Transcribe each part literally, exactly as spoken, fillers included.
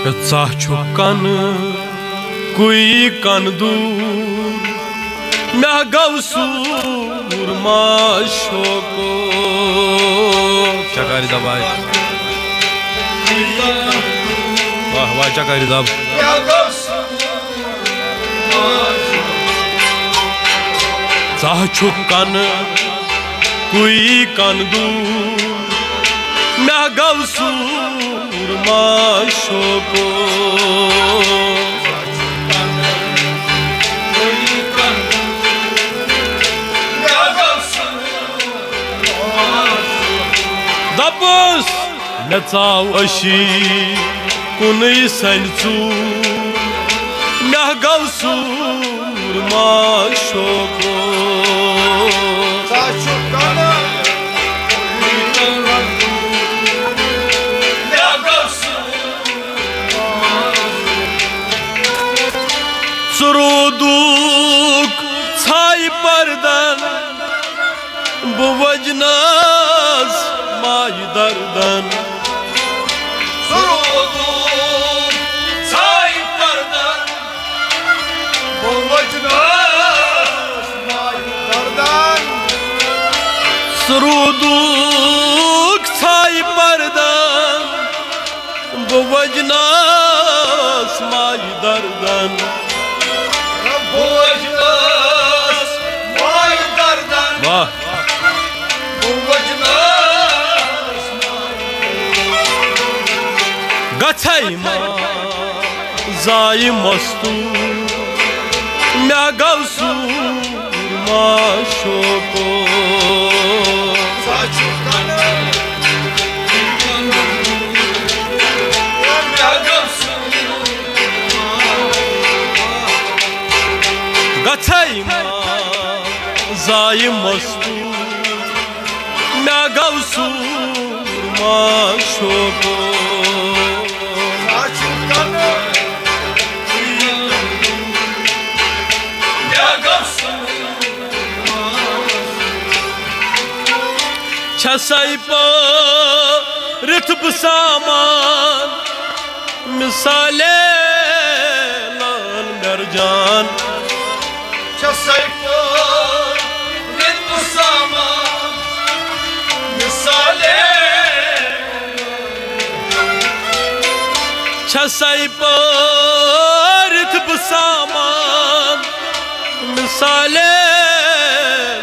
ژاہ چھُ کن کُے کن دوٗر، مےٚ گوٚو سوٗر ما شوکو۔ چکاری دباے۔ واہ واہ، چکاری دب۔ ژاہ چھُ کن کُے کن دوٗر، مےٚ گوٚو سوٗر ما شوکو۔ دپُس، مےٚ ژاو أشی کُنُے سنہِ ژوٗر، مےٚ گوٚو سوٗر ما شوکو۔ سرودُک ژھایہِ پردن، بہٕ وجنس مایہِ دردن۔ سرودُک ژھایہِ پردن، بہٕ وجنس مایہِ دردن۔ سرودُک ژھایہِ پردن، بہٕ وجنس مایہِ دردن۔ بہٕ وجنس مایہِ دردن۔ واہ۔ بہٕ وجنس مایہِ دردن۔ گژھے ما زایہِ مستوٗر، مےٚ گوٚو سوٗر ما شوکو۔ گژھے ما زایہِ مستوٗر، مےٚ گوٚو سوٗر ما شوکو۔ چھسے پٲرِتھ بہٕ سامان، مثالے لٲن مرجان۔ چھسے پٲرِتھ بہٕ سامان، مثالے۔ چھسے پٲرِتھ بہٕ سامان، مثالے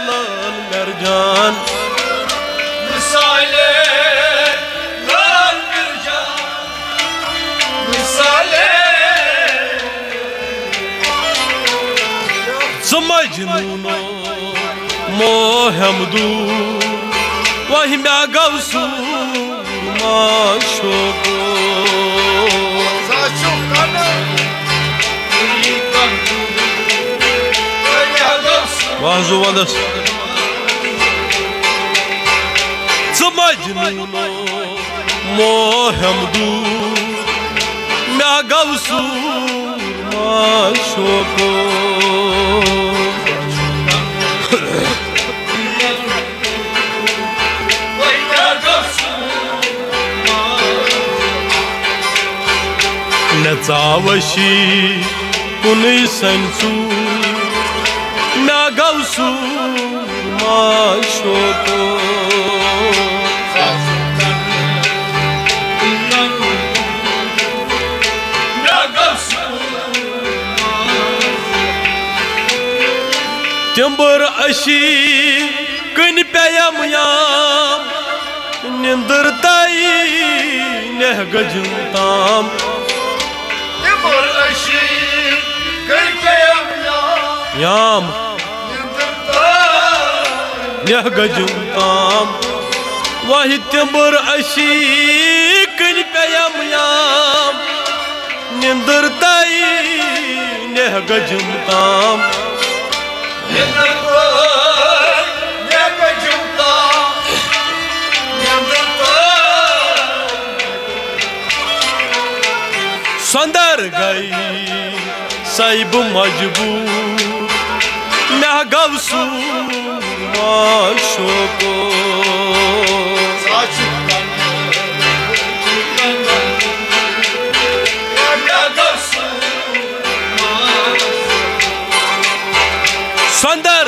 لٲن مرجان۔ مثالے لٲن مرجان۔ مثالے۔ ژٕ مجنوٗنو موہم دوٗر، وہہِ مےٚ گوٚو سوٗر ما شوکو۔ واہ زُو ونٛدس۔ ژٕ مجنوٗنو موہم دوٗر، مےٚ گوٚو سوٗر ما شوکو۔ مےٚ ژاو أشی کُنُے سنہِ ژوٗر، مےٚ گوٚو سوٗر ما شوکو۔ تِمبٕر أشی کٕنۍ پیٚیم یام، نِندٕر تَے نیہ گٔجِم تام۔ تِمبٕر أشی کٕنۍ پیٚیم یام۔ یام۔ نِندٕر تَے نیہ گٔجِم تام۔ واہہِ تِمبٕر أشی کٕنۍ پیٚیم یام، نِندٕر تَے نیہ گٔجِم تام۔ سۄندر گٔے سَے بہٕ مجبوٗر، مےٚ گوٚو سوٗر ما شوکو۔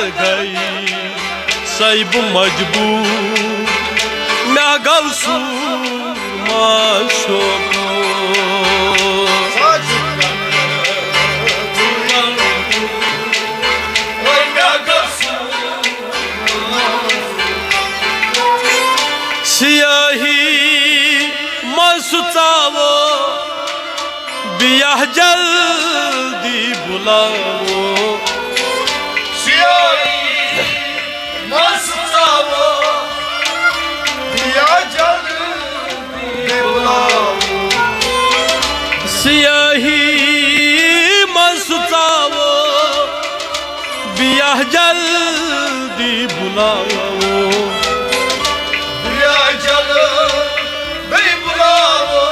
گٔے سَے بہٕ مجبوٗر، مےٚ گوٚو سوٗر ما شوقوٗر۔ سیاہی منٛز سُژاوو بیاہ جلدی بُلاوو۔ سیاہی منٛز سُژاوو بیاہ جلدی بُلاوو۔ سیاہی منٛز سُژاوو بیاہ جلدی بُلاوو۔ بیاہ جلدی بُلاوو۔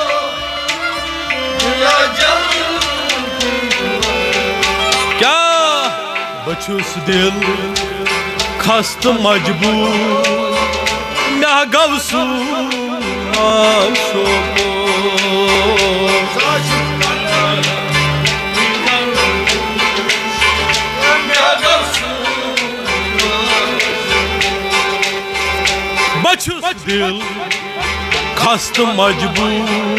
بیاہ جلدی بُلاوو۔ کیٛاہ بہٕ چھُس دِل خستہٕ مجبوٗر، مےٚ گوٚو سوٗر ما شوقوٗر۔ بہٕ چھُس دِل خستہٕ مجبوٗر،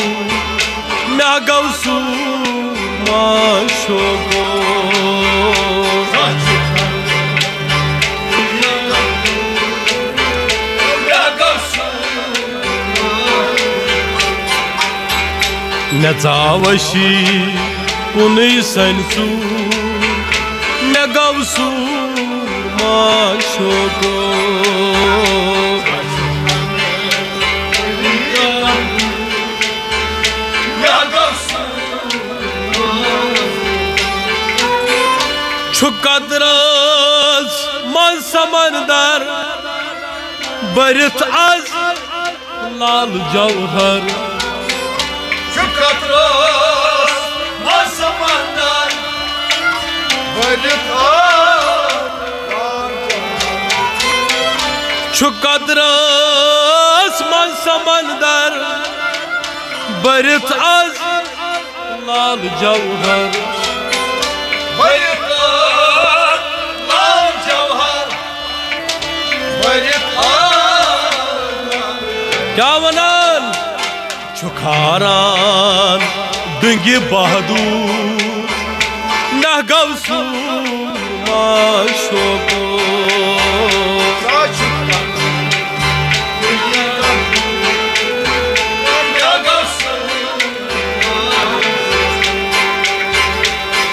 مےٚ گوٚو سوٗر ما شوقوٗر۔ مےٚ ژاو وشی کُنُے سَنہِ ژوٗر، مےٚ گوٚو سوٗر ما شوقوٗر۔ چھُ قطرس منٛز سمندر بٔرِتھ از لال جوہر۔ چھُ قطرس منٛز سمندر بٔرِتھ آب۔ چھُ قطرس منٛز سمندر بٔرِتھ از لال جوہر۔ بٔرِتھ آب، لال جوہر۔ بٔرِتھ آب۔ کیٛاہ وَنان؟ چھُ کھاران دُنگہِ بہادوٗر، مےٚ گوٚو سوٗر ما شوقوٗر۔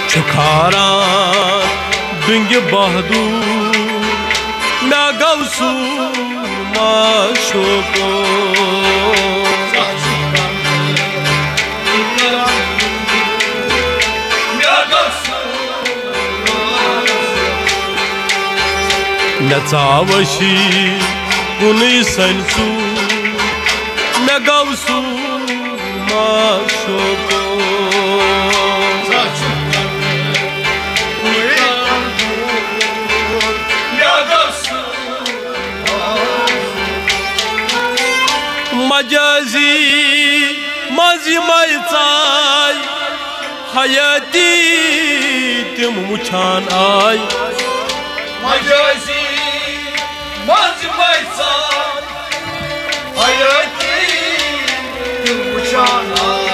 چھُ کھاران دُنگہِ بہادوٗر، مےٚ گوٚو سوٗر ما شوقوٗر۔ مےٚ ژاو وشی کُنُے سَنہِ ژوٗر، مےٚ گوٚو سوٗر ما شوقوٗر۔ مجازی منٛز یِمے ژاے حیٲتی تِم وُچھان آے۔ مجازی منٛز یِمے ژاے حیٲتی تِم وُچھان آے۔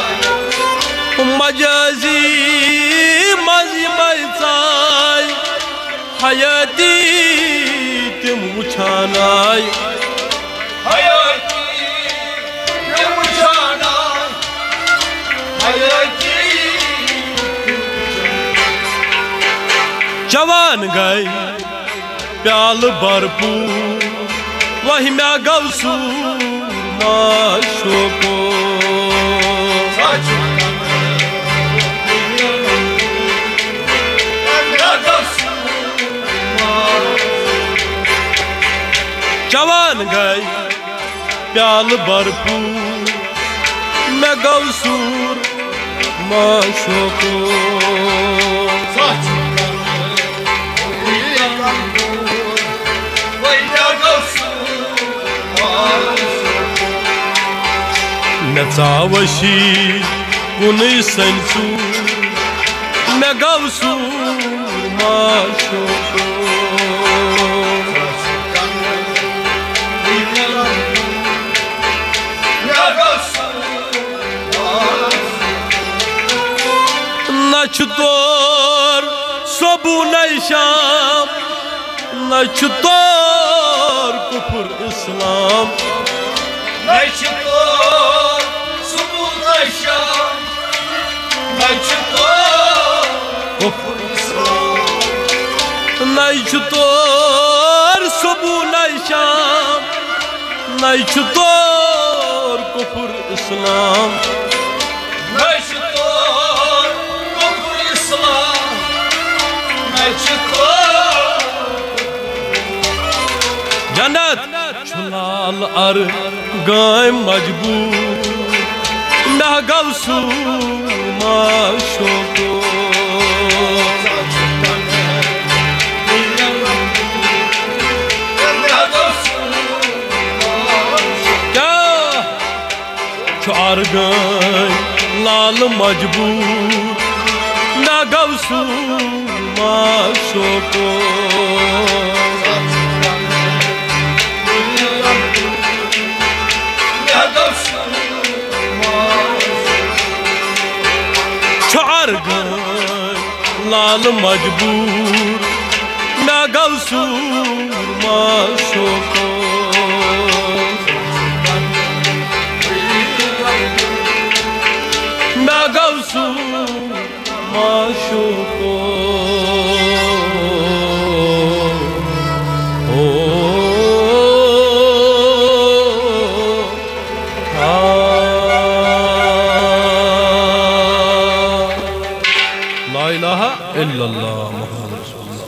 مجازی منٛز یِمے ژاے حیٲتی تِم وُچھان آے۔ حیٲتی تِم وُچھان آے۔ حیٲتی۔ چوان گٔے پیالہٕ بھرپوٗر، وہہِ مےٚ گوٚو سوٗر ما شوقوٗر۔ چوان گٔے پیالہٕ بھرپوٗر، مےٚ گوٚو سوٗر ما شوقوٗر۔ مےٚ ژاو وشی کُنُے سَنہِ ژوٗر، مےٚ گوٚو سوٗر ما شوقوٗر۔ چھُ تور سبو نَے شام، نَے چھُ تور کفر اسلام۔ نَے چھُ تور سبو نَے شام، نَے چھُ تور کفر اسلام۔ نَے چھُ تور سبو نَے شام، نَے چھُ تور کفر اسلام۔ نَے چھُ تور کفر اسلام، نَے چھُ تور۔ جنت چھُ لال ارغام مجبور، نہ گوسو ما شوکو۔ کیا چھُ ارغام لال مجبور، نہ گوسو ما شوکو۔ چھُ ارغام لال مجبور، نہ گوسو ما شوکو۔ نہ گوسو ما شوکو۔ او، آ۔ لا الہ الا اللہ محمد رسول اللہ۔